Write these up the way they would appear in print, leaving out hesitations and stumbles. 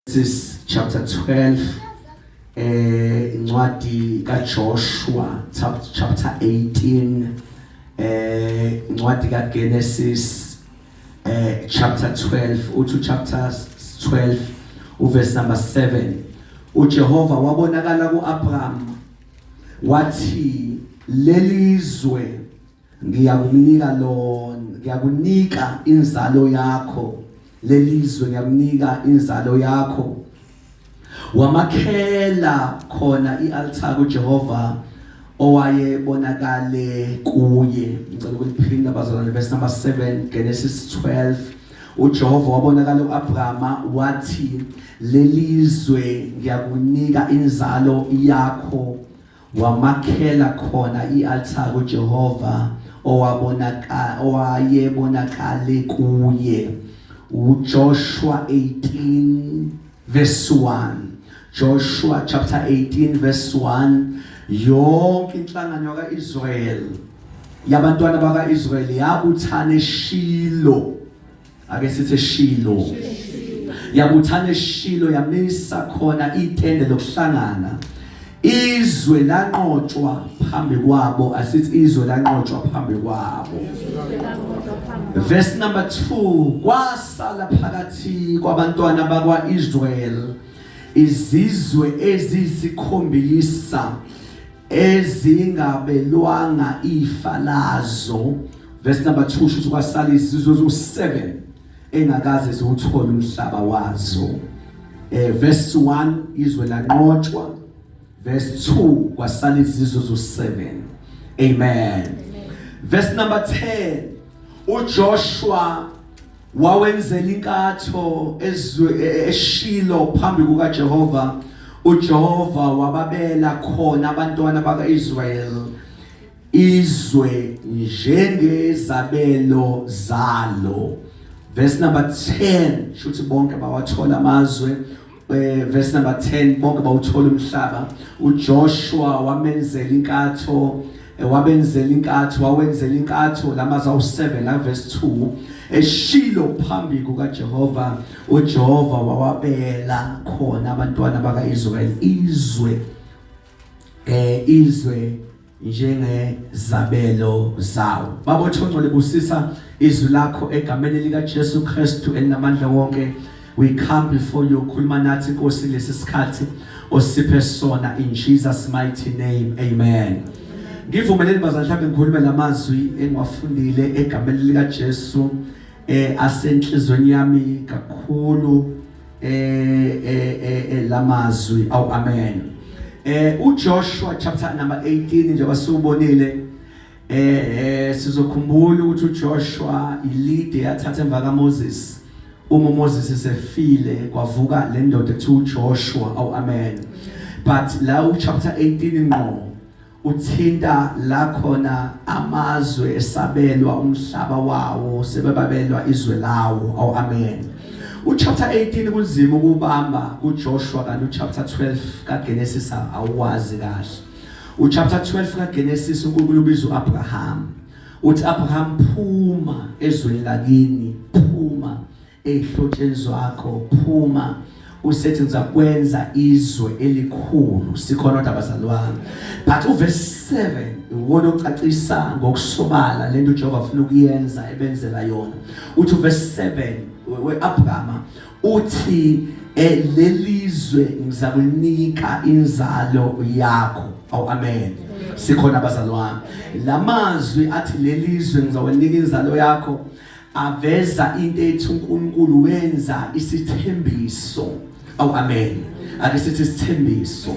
Genesis chapter 12, incwadi kaJoshua chapter 18, incwadi kaGenesis chapter 12. Uthi chapter 12 uverse number 7, uJehova wabonakala kuAbraham wathi, "Lelizwe ngiyakunika lona, ngiyakunika inzalo yakho, lelizwe ngiyakunika inzalo yakho." Wamakhela khona ialtar kuJehova owayebonakale kuye. Ngicela ukuliphinda, bazalwane, verse number 7, Genesis 12. UJehova wabonakala uAbrahama wathi, "Lelizwe ngiyakunika inzalo yakho." Wamakhela khona ialtar kuJehova owabonakala, owayebonakale kuye. uJoshua 18 verse 1, Joshua chapter 18 verse 1. Yonke inhlangano kaIsrael, yabantwana bakaIsrael, yabuthana eShilo. Ake sithi eShilo. Yabuthana eShilo, yamisa khona itende lokuhlangana. Izwe lanqotshwa phambi kwabo. Asithi, izwe lanqotshwa phambi kwabo. Verse number 2, kwasala phakathi kwabantwana bakwaIsrael izizwe eziyisikhombisa ezingabelwanga ifa lazo. Verse number 2 shuthi kwasala izizwe ezu7 engakaze ziwuthole umhlaba wazo. Verse 1, izwe lanqotshwa. Verse 2, kwasala izizwe zo7. Amen. Verse number 10, uJoshua wawenzela inkatho ezwe eShilo phambi kukaJehova. uJehova wababela khona abantwana bakaIsrael izwe njengezabelo zalo. Verse number 10, shuthi bonke bawathola amazwe. Verse number 10, bonke bawuthola umhlaba. uJoshua wamenzela inkatho, wabenzela inkatho, wawenzela inkatho lamazwe awu7 la, verse 2, eShilo phambi kukaJehova. uJehova wawabela khona abantwana bakaIsrael izwe njengezabelo zawo. Baba othongcwele, busisa izwi lakho egameni lika Jesu Kristu elinamandla wonke. We come before you. Khuluma nathi, Nkosi, lesi sikhathi osiphe sona, in Jesus' mighty name, amen. Ngivumeleni, bazalwane, mhlawumbe ngikhulume lamazwi engiwafundile egameni lika Jesu, asenhlizweni yami kakhulu lamazwi. Awu, amen. uJoshua chapter number 18, njengoba siubonile, sizokhumbula ukuthi uJoshua ilead yathatha emva kaMoses. Uma uMoses esefile, kwavuka le ndoda ethi uJoshua. Awu, amen. But la uchapter 18 ngqo uthinta la khona amazwe esabelwa umhlaba wawo, sebebabelwa izwe lawo. Awu, amen. Uchapter 18 kunzima ukubamba kuJoshua, kanti uchapter 12 kaGenesis awuwazi kahle. Uchapter 12 kaGenesis, uNkulunkulu ubiza uAbraham, uthi, "Abraham, phuma ezweni lakini, phuma ezihlotsheni zakho, phuma." Usethi, "Ngizakwenza izwe elikhulu." Sikhona kodwa, abazalwane? But uverse 7 iwona ocacisa ngokusobala lento uJehova afuna ukuyenza, ebenzela yona. Uthi uverse 7 weAbraham, uthi, "Lelizwe ngizakunika inzalo yakho." Awu, amen. Sikhona, abazalwane? Lamazwi athi, "Lelizwe ngizawanika inzalo yakho," aveza into ethi uNkulunkulu wenza isithembiso. Awu, amen. Ake sithi isithembiso.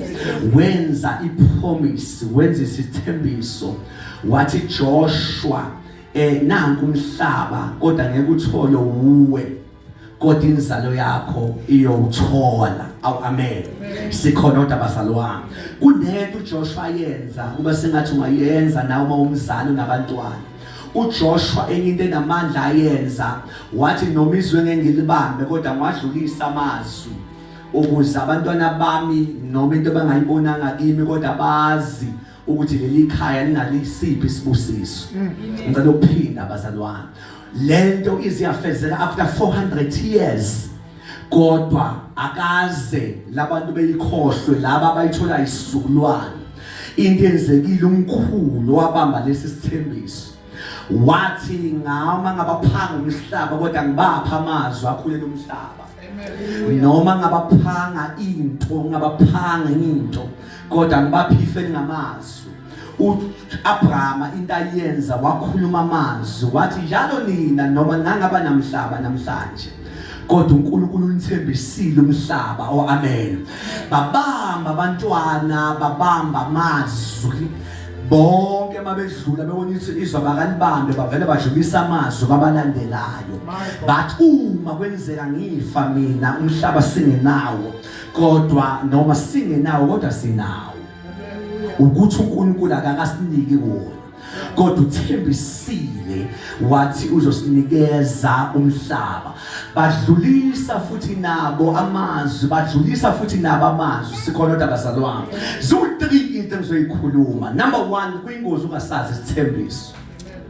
Wenza ipromise, wenza isithembiso, wathi, "Joshua, nanku umhlaba, kodwa ngeke uthole uwe, kodwa inzalo yakho iyowuthola." Awu, amen. Sikhona kodwa, bazalwane? Kunento uJoshua yenza kuba sengathi ungayenza nawe uma umzali unabantwana. uJoshua, enye into enamandla ayenza, wathi, "Noma izwe ngeke ngilibambe, kodwa ngiwadlulisa amazwi ukuze abantwana bami, noma into bangayibonanga kimi, kodwa bazi ukuthi leli khaya linalisiphi isibusiso." Ngicela ukuphinda, bazalwane, lento iziyafezeka after 400 years. Kodwa akaze labantu beyikhohlwe laba abayithola isizukulwane. Into enzekile umkhulu wabamba lesi sithembiso. Wathi ngama ngabaphanga umhlaba kodwa ngibapha amazwi akhulela umhlaba. Noma ngabaphanga into, ngabaphanga into kodwa ngibapha ife ngamazwi. uAbraham into ayenza wakhuluma amazwi wathi njalo nina noma nangaba namhlaba namhlanje kodwa uNkulunkulu unithembisile umhlaba. Oh amen. Babamba abantwana, babamba amazwi bonke mabedlula bebona ukuthi izwa bakalibambe bavele badlulisa amazwi kwabalandelayo, bathi uma kwenzeka ngifa mina umhlaba singenawo, kodwa noma singenawo kodwa sinawo ukuthi uNkulunkulu akakasiniki wona, kodwa uthembisile wathi uzosinikeza umhlaba. Badlulisa futhi nabo amazwi, badlulisa futhi nabo amazwi. Sikhona kodwa bazalwane? Ziwu-3 into engizoyikhuluma. Number 1, kuyingozi ungasazi isithembiso.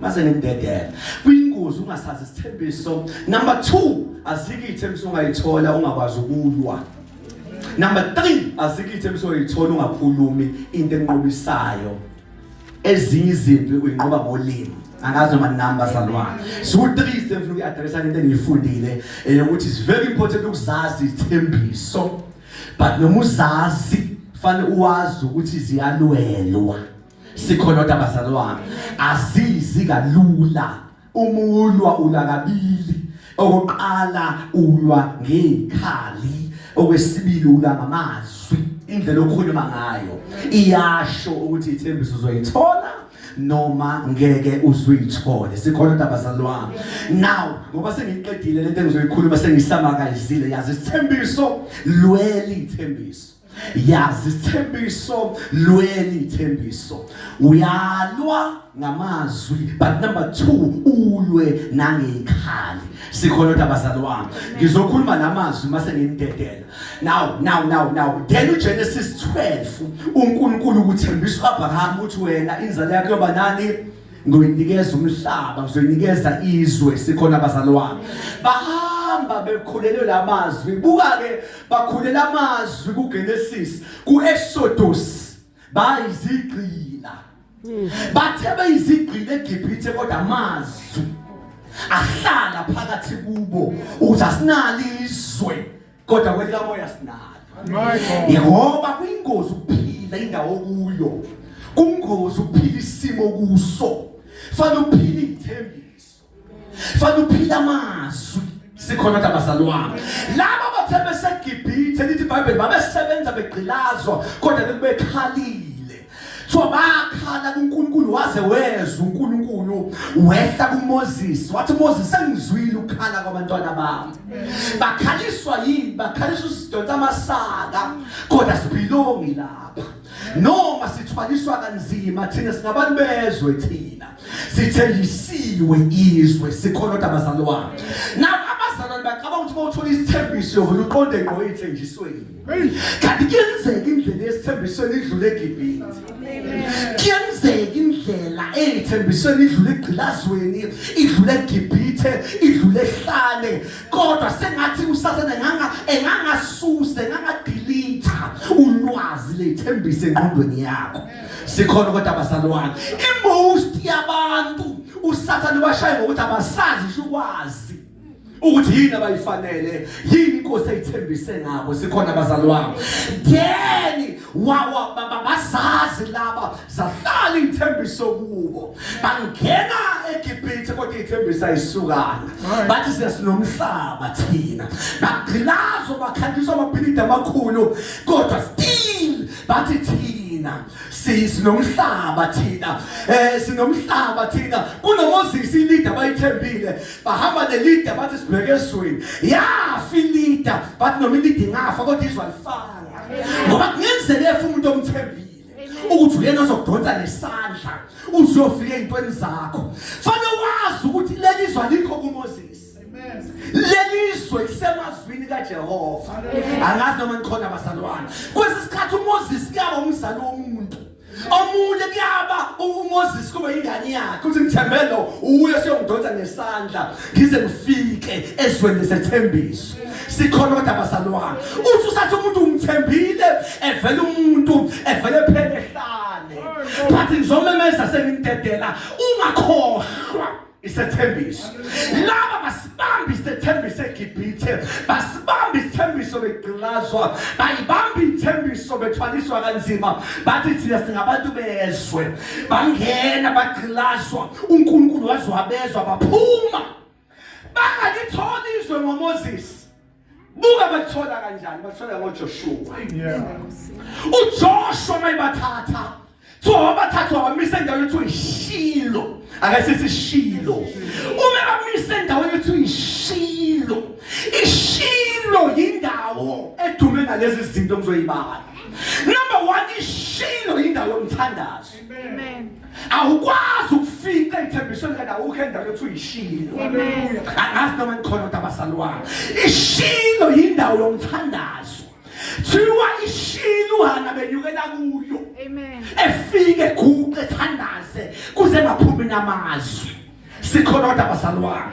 Mase ngidedela, kuyingozi ungasazi isithembiso. Number 2, azikho ithembiso ungayithola ungakwazi ukulwa. Number 3, azikho ithembiso oyithola ungakhulumi into enqobisayo. Ezinye izimpi uyinqoba ngolimi. Angazi noma nami bazalwane. So 3 izinto engifuna ukuyi-addressa lento engiyifundile eyokuthi it's very important ukuzazi ithembiso, but noma uzazi fanele uwazi ukuthi ziyalwelwa. Sikhona kodwa bazalwane? Azizi kalula. Umulwa ulwa kabili. Okokuqala ulwa ngezikhali, okwesibili ulwa ngamazwi. Indlela okhuluma ngayo iyasho ukuthi ithembiso uzoyithola noma ngeke uzuyithole. Sikhona kodwa bazalwane? Now ngoba sengiqedile lento engizoyikhuluma, sengisamakayizile, yazi isithembiso, lweli ithembiso, yazi isithembiso, lweli ithembiso. Uyalwa ngamazwi, but number 2 ulwe nangekhali. Sikhona kodwa bazalwane? Ngizokhuluma namazwi mase ngimdedela. Now now now now then uGenesis 12, uNkulunkulu ukuthembisa uAbraham ukuthi wena inzalo yakho yoba nani, ngoyinikeza umhlaba, ngizoyinikeza izwe. Sikhona bazalwane? Bahamba bekhulelwe lamazwi. Buka ke, bakhulela amazwi kuGenesis, kuExodus bayizigqila. Bathe beyizigqila eGibhithe, kodwa amazwi ahlala phakathi kubo ukuthi asinalo izwe kodwa kwelikamoya sinalo. Ngoba kuyingozi ukuphila indawo kuyo, kungozi ukuphila isimo kuso. Fanele uphile ithembiso, fanele uphile amazwi. Sikhona kodwa bazalwane? Laba bathe beseGibhithe, lithi iBhayibheli babesebenza begqilazwa, kodwa bekukubekhalile. So bakhala kuNkulunkulu waze wezwa uNkulunkulu, wehla kuMoses wathi, Moses, sengizwile ukukhala kwabantwana bami. Bakhaliswa yini? Bakhaliswa usidonsa amasaka, kodwa sibelongi lapha. Noma sithwaliswa kanzima, thina singabantu bezwe, thina sithenjisiwe izwe. Sikhona kodwa abazalwane? Now abazalwane bacabanga ukuthi mawuthola isithembiso uyovela uqonde ngqo ethenjisweni, kanti kuyenzeka indlela yesithembisweni idlule eGibhithe, kuyenzeka indlela eyithembisweni idlule egqilazweni, idlule eGibhithe, idlule ehlane. Kodwa sengathi uSathane enganga engangasusa engangadelete ulwazi lethembiso engqondweni yakho. Sikhona kodwa abazalwane? Imost yabantu uSathane bashaye ngokuthi abasazi ngisho ukwazi ukuthi yini abayifanele, yini inkosi eyithembise ngabo. Sikhona abazalwane? Then wawa basazi laba, zahlala ithembiso kubo, bangena eGibhithe kodwa ithembiso ayisukanga. Bathi sesinomhlaba thina. Bagqilazwa, bakhandiswa amabhilidi amakhulu, kodwa still bathi thina sinomhlaba thina, sinomhlaba thina. KunoMoses, ileader bayithembile, bahamba neleader, bathi sibheke ezweni. Yafa ileader, bathi noma ileader ingafa kodwa izwe alifanga, ngoba kungenzeka efa umuntu omthembile ukuthi uyena ozokudonsa nesandla uzuyofika ezintweni zakho. Fanele wazi ukuthi leli zwe alikho kuMoses, leli zwe lisemazwini kaJehova. Angazi noma nikhona bazalwane. Kwesisikhathi uMoses kuyaba umzali womuntu. Omunye kuyaba uMoses kube ingane yakhe uthi ngithembe lo uye siyongidonsa ngesandla ngize ngifike ezweni lesethembiso. Sikhona kodwa abazalwane. Uthi usathi umuntu ungithembile evela umuntu evele phele ehlane. But ngizomemeza sengimdedela ungakhohlwa isethembiso. Laba basibamba isethembiso eGibhithe, basibamba isithembiso begqilazwa, bayibamba ithembiso bethwaliswa kanzima, bathi thina singabantu bezwe. Bangena bagqilazwa, uNkulunkulu wazwabezwa baphuma. Bangalitholi izwe ngoMoses. Buka bathola kanjani? Bathola ngoJoshua. Yeah. uJoshua mayibathatha kuthiwa wabathatha wabamisa endaweni ethiwa iShilo. Ake sithi Shilo. Uma bamisa endaweni ethiwa iShilo, iShilo yindawo edume ngalezi zinto ngizoyibala. Number 1 iShilo yindawo yomthandazo. Amen. Awukwazi ukufika ethembisweni kanti awukho endaweni ethiwa iShilo. Amen. Angazi noma nikhona kodwa abazalwane. Ishilo yindawo yomthandazo. Thiwa ishilo uHana benyukela kuyo. Amen. Efike eguqe ethandaze kuze ngaphumi namazwi. Sikhona kodwa abazalwane.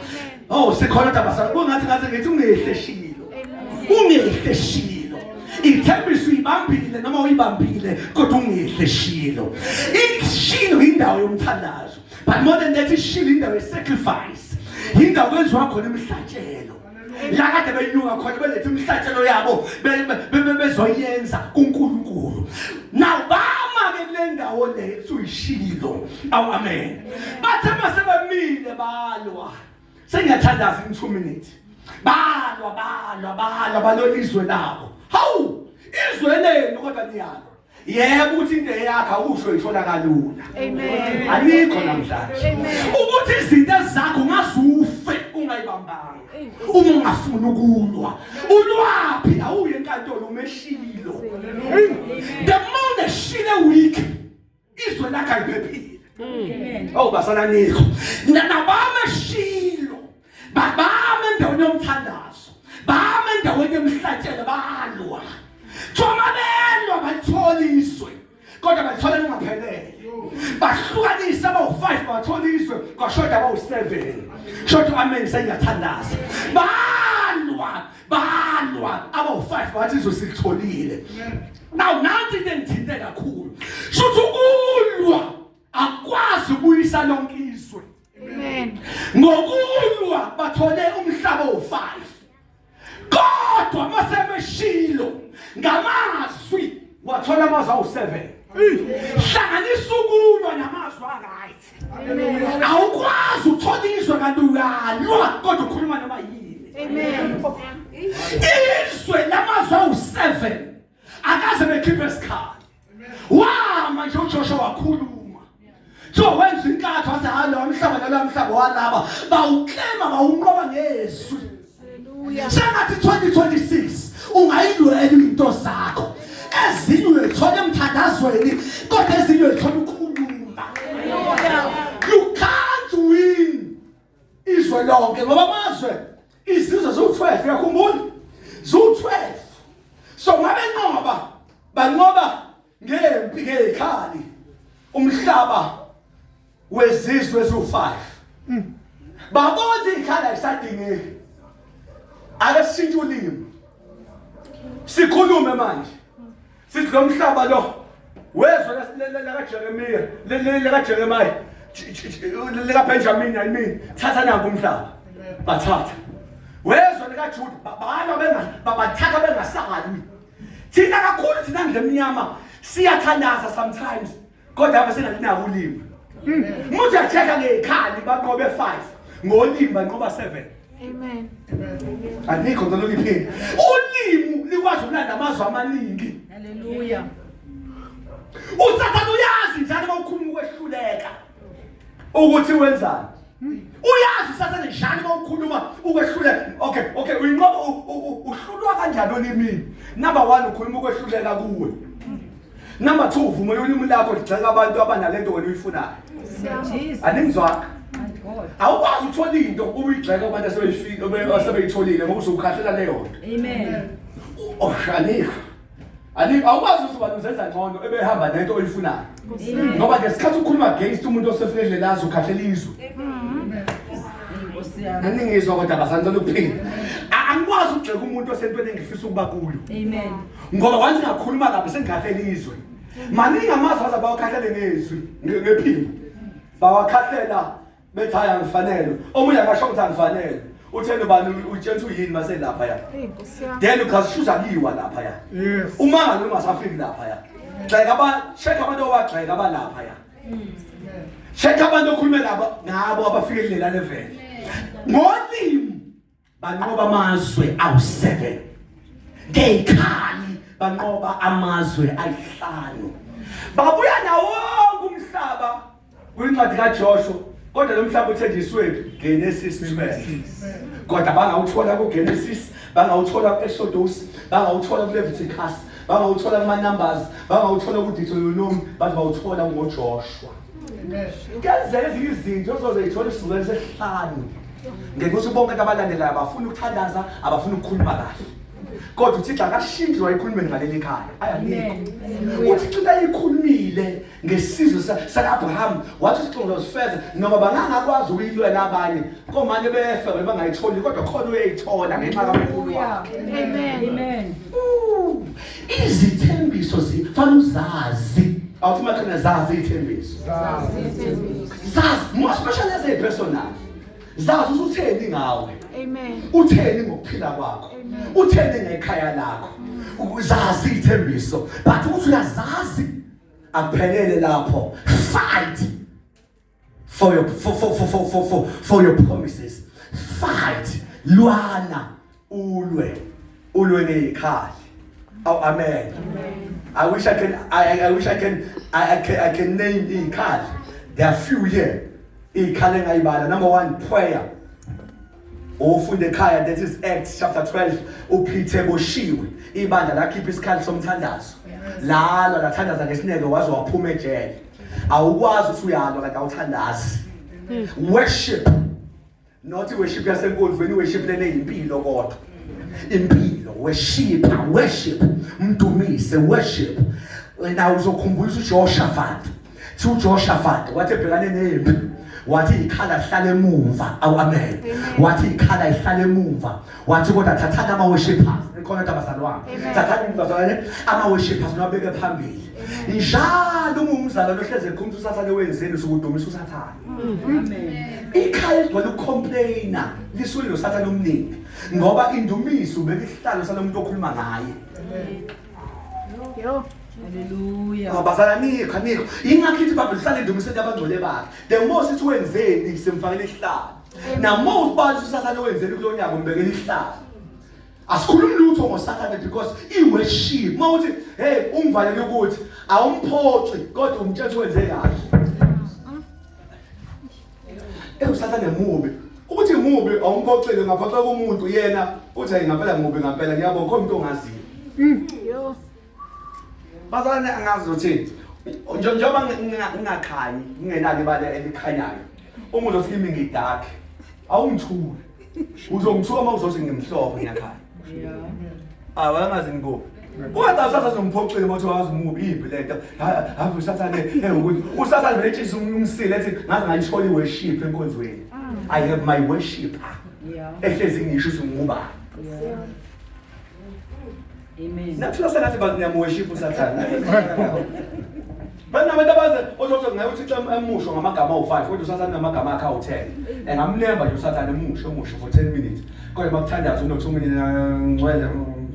Oh sikhona kodwa abazalwane. Kungathi ngaze ngithi ungehle shilo. Ungehle shilo. Ithembiso uyibambile noma uyibambile kodwa ungehle shilo. Ishilo indawo yomthandazo. But more than that ishilo indawo ye-sacrifice. Indawo kwenziwa khona imihlatshelo. La kade benyuka khona beletha imihlatshelo yabo bezoyenza kuNkulunkulu. Now bama ke kule ndawo le suyishilo. Awu amen. Bathe masebemile balwa. Sengiyathandaza in 2 minutes. Balwa balwa balwa balolizwe labo. Hawu izwe lenu kodwa niyalwa. Yebo ukuthi into eyakho awusho ithola kalula. Amen. Anikho namhlanje. Ukuthi izinto ezakho ungazufe ungayibambanga. Uma ungafuni ukulwa. Ulwaphi awuye enkantolo umeshilo. The more the shile week izwe lakho aliphephile. Amen. Oh basana nikho. Nabameshilo babame endaweni yomthandazo. Bame endaweni yemhlatshelo balwa. Thoma belwa balithola izwe. Kodwa balithola lingaphelele. Bahlukanisa abawu5 bathola izwe kwashoda abawu7. Shoda amen sengiyathandaza. Balwa balwa abawu5 bathi izwe silitholile. Now nansi into engithinte kakhulu. Shuthi ukulwa akwazi ukubuyisa lonke izwe. Amen. Ngokulwa bathole umhlaba wo5. Kodwa masebeshilo ngamazwi wathola amazwi awu7. Hlanganisa ukulwa namazwi aright. Awukwazi ukuthola izwe kanti uyalwa kodwa ukhuluma noma yini. Amen. Izwe lamazwi awu7 akaze bekhiphe isikhali. Wama nje uJoshua wakhuluma. So wenza inkatho wathi hayi lo mhlaba nalo mhlaba walaba bawuklema bawunqoba ngezwi. Hallelujah. Sengathi 2026 ungayilwela into zakho. Ezinye uyithola emthandazweni kodwa ezinye uyithola ukhuluma. Hallelujah. You can't win izwe lonke ngoba amazwe izizwe ziwu-12 uyakhumbula ziwu-12 so ngabe nqoba banqoba ngempi ngezikhali umhlaba wezizwe eziwu-5 babona izikhali ayisadingeki ake sishintshe ulimi sikhulume manje sithi lo mhlaba lo wezwe lakaJeremiya likaJeremiah likaBenjamin I mean thatha nangu umhlaba bathatha wezwe likaJuda balwa benga bathatha bengasalwi thina kakhulu thina ndle emnyama siyathandaza sometimes kodwa ave singalinako ulimi umuntu uyachecka ngezikhali banqobe 5 ngolimi banqoba 7 Amen. Anikho ngicela uliphinde. Ulimi likwazi ukulanda amazwi amaningi. Hallelujah. Usathane uyazi njalo uma ukhuluma ukwehluleka ukuthi wenzani. Uyazi usathane njalo uma ukhuluma ukwehluleka. Okay, okay, uyinqoba uhlulwa kanjani olimini? Number 1 ukhuluma ukwehluleka kuwe. Number 2 uvumela ulimi lakho ligxeka abantu abanalento wena uyifunayo. Jesus. Aningizwanga. My God. Awukwazi ukuthola into uyigxeka abantu asebeyifika asebeyitholile ngoba uzokukhahlela leyo nto. Amen. Oh, anikho. Ani awukwazi ukuthi ubani uzenza ngcono ebehamba nento oyifunayo. Ngoba ngesikhathi ukhuluma against umuntu osefike kulelazi ukhahlela izwe. Nkosi yami. Naningizwa kodwa abazanzela ukuphila. Angikwazi ukugxeka umuntu osentweni engifisa ukuba kuyo. Amen. Ngoba once ngakhuluma kabi sengikhahlela izwe. Maningi amazwi aze bawakhahlele ngezwi ngephimbo. Bawakhahlela bethi hayi angifanele. Omunye akasho ukuthi angifanele. Utheni ubani utshela ukuthi uyini mase lapha ya. Then ukhasishuza kiwa lapha ya. Yes. Uma ngalo ungasafiki lapha ya. Gxeka aba check abantu owagxeka abalapha ya. Check abantu okhulume nabo ngabo abafike kulela level. Ngolimi banqoba amazwe awu7. Ngeyikhali banqoba amazwe ayihlanu. Babuya nawo wonke umhlaba kwincwadi kaJoshua kodwa lo mhlaba uthenjiswe Genesis 12. Kodwa bangawuthola kuGenesis, bangawuthola kuExodus, bangawuthola kuLeviticus, bangawuthola kuma-Numbers, bangawuthola kuDeuteronomy, baze bawuthola ngoJoshua. Kuyenzeka ezinye izinto ozoze yithola isizukulwane sesihlanu. Ngeke bonke abalandelayo abafuna ukuthandaza, abafuna ukukhuluma kahle. Kodwa uThixo akashintshi wayikhulumeni ngaleli khaya. Ayanikho. UThixo into ayikhulumile ngesizwe saka-Abraham wathi uThixo ngizosifeza noma bangangakwazi ukuyilwela abanye komane befe bangayitholi kodwa khona uyayithola ngenxa kaMkhulu wakhe. Amen. Amen. Izithembiso zifanele uzazi. Awuthi maqhina zazi izithembiso. Zazi, more especially as a personal. Zazi ukuthi utheni ngawe. Amen. Utheni ngokuphila kwakho. Utheni ngekhaya lakho. Uzazi izithembiso, but ukuthi uyazazi akuphelele lapho. Fight for your for for for for for for, for your promises. Fight. Lwana ulwe. Ulwe ngezikhali. Oh amen. I wish I can I wish I can I can name izikhali. There are few here. Izikhali engayibala. Number 1, prayer. Ufunda ekhaya, that is Acts chapter 12, uPeter boshiwe. Ibandla lakhipha isikhali somthandazo. Lalo lathandaza ngesineke waze waphuma ejele. Awukwazi ukuthi uyalwa kanti awuthandazi. Worship. Not worship yasenkonzweni, worship lena eyimpilo kodwa. Impilo, worship, worship, mdumise, worship. Wena uzokhumbula uJoshaphat. Thi uJoshaphat wathi ebhekane nempi wathi ikhala ihlale emumva. Awu amen. Wathi ikhala ihlale emumva. Wathi kodwa thathani ama worshippers. Ikhona into abazalwane. Thathani bazalwane ama worshippers nabeke phambili. Njalo uma umzalwane ohleze ekhuluma uSathane wenzeni usukudumisa uSathane. Amen. Ikhaya ligcwele ukucomplaina lisuke noSathane omningi ngoba indumiso ubeka isihlalo salomuntu okhuluma ngaye. Yo. Hallelujah. Abazalwane nikho nikho. Ingakho ithi iBhayibheli lihlala indumisweni yabangcwele bakhe. The more sithi wenzeni simfakele isihlalo. Namo ubathi uSathane wenzeni kulonyaka umbekela isihlalo. Asikhulumi lutho ngoSathane because i-worship mawuthi hey ungivalele ukuthi awumphoxi kodwa umtshela wenze kahle. USathane mubi. Ukuthi mubi awumphoxile ngaphoxa kumuntu yena uthi hayi ngampela mubi ngampela ngiyabonga khona umuntu ongaziyo. Yo. Bazalwane angazi ukuthi njengoba ngingakhanyi ngingenalo ibala elikhanyayo. Uma uzothi kimi ngidark awungithuli. Uzongithuka uma uzothi ngimhlophe ngiyakhanya. Yeah. Ah wangazi ngikuphi. Ungathi usatha umphoxile mawuthi wazi umubi impi lento. Have usathane ukuthi usathane vele etshisa umsile ethi ngaze ngayithola iworship enkonzweni. I have my worship. Yeah. Ehlezi ngisho ukuthi ngubani. Yeah. Amen. Nathula sengathi baniyamworship usathane. Banabantu abaze ozothi ngaye uthi xa emusho ngamagama awu5 kodwa usathane namagama akhe awu10. Engamnemba nje usathane emusho emusho for 10 minutes. Kodwa makuthandaza uno 2 minutes ngcwele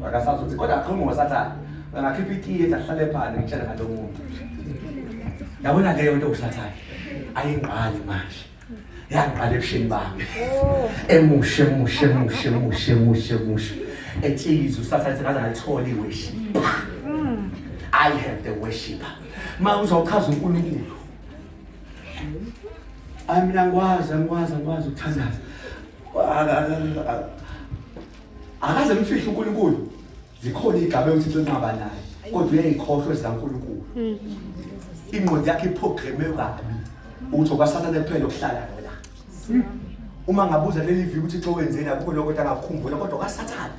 akasazi ukuthi kodwa akhuluma ngosathane. Angakhipha itiye ethi ahlale phansi ngitshela ngalo muntu. Yabona leyo nto usathane ayinqali manje. Yangiqala ebusheni bami. Emushe emushe emushe emushe emushe emushe. Etshiza usathane sengaze ngalithola iworship. I have the worshipper. Ma uzochaza uNkulunkulu. Ayi mina ngikwazi angikwazi angikwazi ukuthandaza. Akaze mfihle uNkulunkulu. Zikhona igaba uthi enqaba naye. Kodwa uyayikhohlwa ezikaNkulunkulu. Ingqondo yakhe iprograme kabi. Ukuthi okwaSathane kuphela okuhlala la. Uma ngabuza leli viki ukuthi xo wenzeni akukho lokho kodwa angakukhumbula kodwa kwaSathane.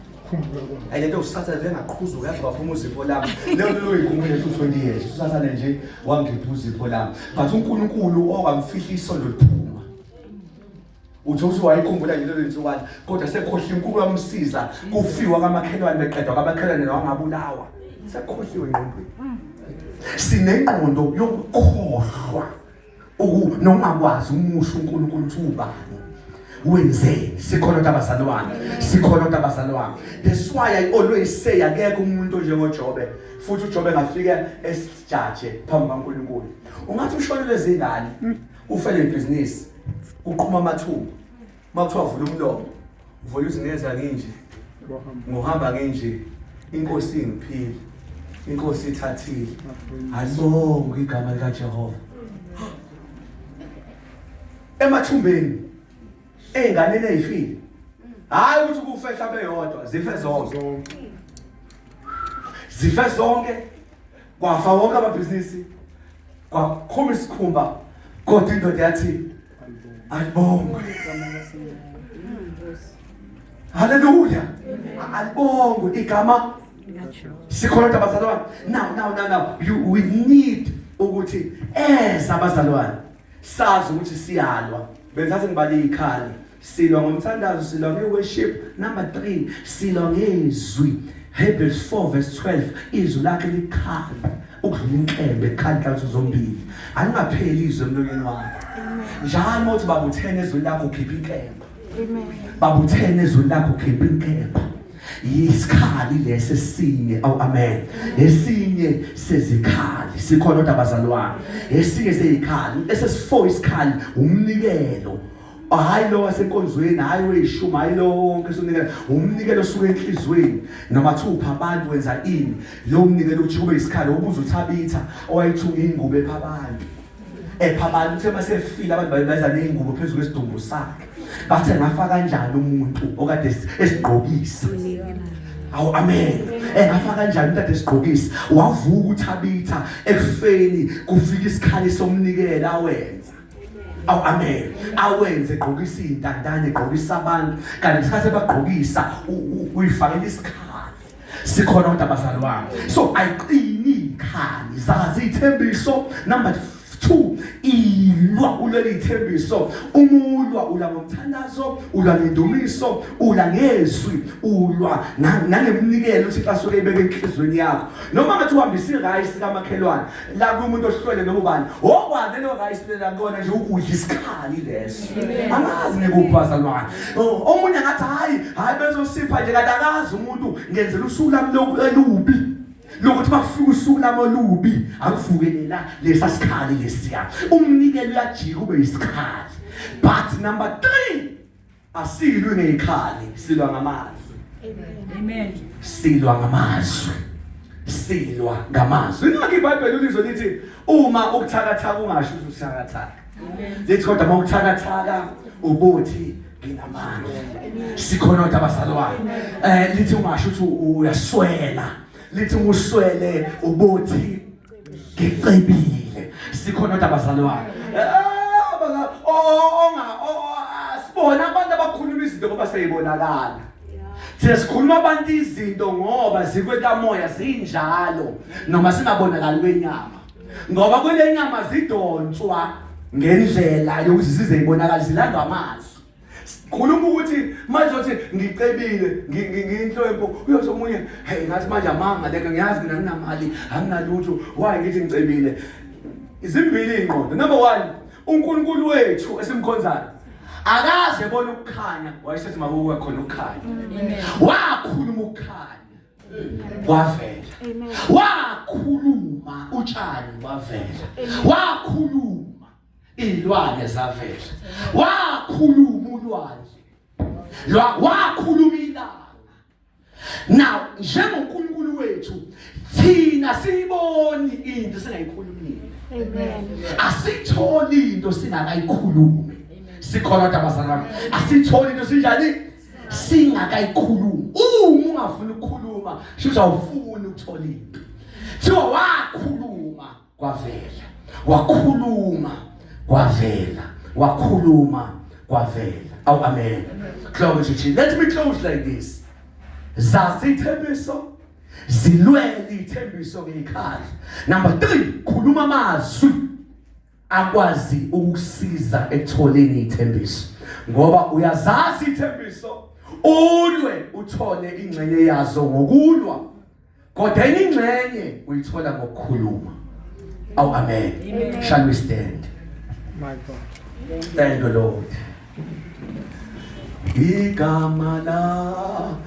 Ayi lento usathane vele ngaqhuzuka yazi kwaphuma uzipho lami. Leyo nto uyikhumbule 20 years. Usathane nje wangipha uzipho lami. But uNkulunkulu owamfihla isondo liphuma. Uthi uthi wayikhumbula nje lelo insukwana kodwa sekhohliwe uNkulunkulu wamsiza kufiwa kamakhelwane beqedwa kamakhelwane wangabulawa. Sekhohliwe engqondweni. Sinengqondo yokukhohlwa nokungakwazi umusho uNkulunkulu uthi ubani. Wenzeni sikhona kodwa abazalwane, sikhona kodwa abazalwane. That's why I always say akekho umuntu onjengoJobe, futhi uJobe ngafika esijaje phambi kaNkulunkulu. Ungathi ushonelwe zingane, ufele ibhizinisi, uqhuma amathumba, makuthiwa vula umlomo, uvula uthi ngenza nginje, ngohamba nginje, inkosi ingiphile, inkosi ithathile. Alibonge igama likaJehova. Emathumbeni ey'nganeni ey'file, hhayi ukuthi kufe mhlawumbe eyodwa, zife zonke, zife zonke, kwafa wonke amabhizinisi, kwakhuma isikhumba, kodwa indoda yathi alibongwe. Haleluya, alibongwe igama. Sikhona kodwa abazalwane. Now now now now you we need ukuthi eza abazalwane sazi ukuthi siyalwa. Bengithathe ngibale ikhali, silwa ngomthandazo, silwa ngeworship. Number 3, silwa ngezwi. Hebrews 4 verse 12, izwi lakhe likhali ukudlula inkembe ekhali nhlanhla zombili. Alingapheli izwi emlonyeni wakho. Njalo uthi babuthene ezwi lakho khipha inkemba. Amen. Babuthene ezwi lakho khipha inkemba. Yisikhali lesi esinye, awu amen. Esinye sezikhali sikhona kodwa abazalwane. Esinye sezikhali, esesi4 isikhali umnikelo. Hayi lo wasenkonzweni, hayi weyishumi, hayi lo wonke sonikela. Umnikelo osuka enhlizweni noma thupha abantu wenza ini. Lo mnikelo uthi kube isikhali ubuza uThabitha owayethunga ingubo epha abantu. Epha abantu uthe masefile abantu baza nezingubo phezulu kwesidumbu sakhe. Bathe ngafa kanjani umuntu okade esigqokisa. Awu amen. Engafa kanjani umuntu ade esigqokisa? Wavuka uThabitha ekufeni kufika isikhali somnikelo awenza. Awu amen. Awenze egqokisa izintandane, egqokisa abantu. Kanti isikhathi ebagqokisa uyifakela isikhali. Sikhona kodwa abazalwane. So ayiqini ikhali, zazi ithembiso. Number 2, ilwa ulwela ithembiso. Umulwa ulwa ngomthandazo, ulwa ngendumiso, ulwa ngezwi, ulwa nangeminikelo uthi xa suke ibeke enhlizweni yakho. Noma ngathi uhambisa irice kamakhelwane la kumuntu ohlwele noma ubani, okwazi lelo rice lela kona nje ukudla isikhali leso. Angazi ngikuphi bazalwane. Omunye ngathi hayi hayi bezosipha nje, kanti akazi umuntu ngenzela usuku lami olubi. Lokuthi bafika usuku lami olubi akuvukele la lesa sikhali lesiya. Umnikelo uyajika ube isikhali. But number 3, asilwi ngezikhali, silwa ngamazwi. Amen. Silwa ngamazwi. Silwa ngamazwi. Ingakho iBhayibheli ulizwe lithi uma ukuthakathaka ungasho ukuthi uthakathaka. Lithi kodwa uma ukuthakathaka ubuthi nginamandla. Sikhona kodwa abazalwane. Lithi ungasho ukuthi uyaswela. Lithi uswele ubuthi ngicebile. Sikhona kodwa abazalwane. Sibona abantu abakhuluma izinto ngoba seyibonakala. Thina sikhuluma abantu izinto ngoba zikwekamoya zinjalo noma singabonakali kwenyama. Ngoba kulenyama zidonswa ngendlela yokuthi zize ibonakale, zilandwa amazwi. Khuluma ukuthi manje uthi ngicebile, ngiyinhlwempu, uyothi omunye hey ngathi manje amanga leka, ngiyazi mina nginamali, anginalutho, why ngithi ngicebile? Izimbili ingqondo. Number 1, uNkulunkulu wethu esimkhonzayo akaze ebona ukukhanya, wayesethi makuwe khona ukukhanya. Wakhuluma ukukhanya kwavela. Wakhuluma utshani kwavela. Wakhuluma izilwane zavela. Wakhuluma ulwandle, wakhuluma ilanga. Now njengoNkulunkulu wethu thina siyiboni into singayikhulumile. Amen. Asitholi into singakayikhulumi. Sikhona kodwa abazalwane. Asitholi into sinjani? Singakayikhulumi. Uma ungafuni ukukhuluma, shuthi awufuni ukuthola into. Thiwa wakhuluma kwavela. Wakhuluma kwavela. Wakhuluma kwavela. Awu amen. Glory to Jesus. Let me close like this. Zazi ithembiso, zilwele ithembiso ngekhala. Number 3, khuluma amazwi akwazi ukusiza ekutholeni ithembiso, ngoba uyazazi ithembiso, ulwe uthole ingxenye yazo ngokulwa, kodwa enye ingxenye uyithola ngokukhuluma. Oh, amen. Amen. Shall we stand? My God. Thank you, Lord. Igama lakho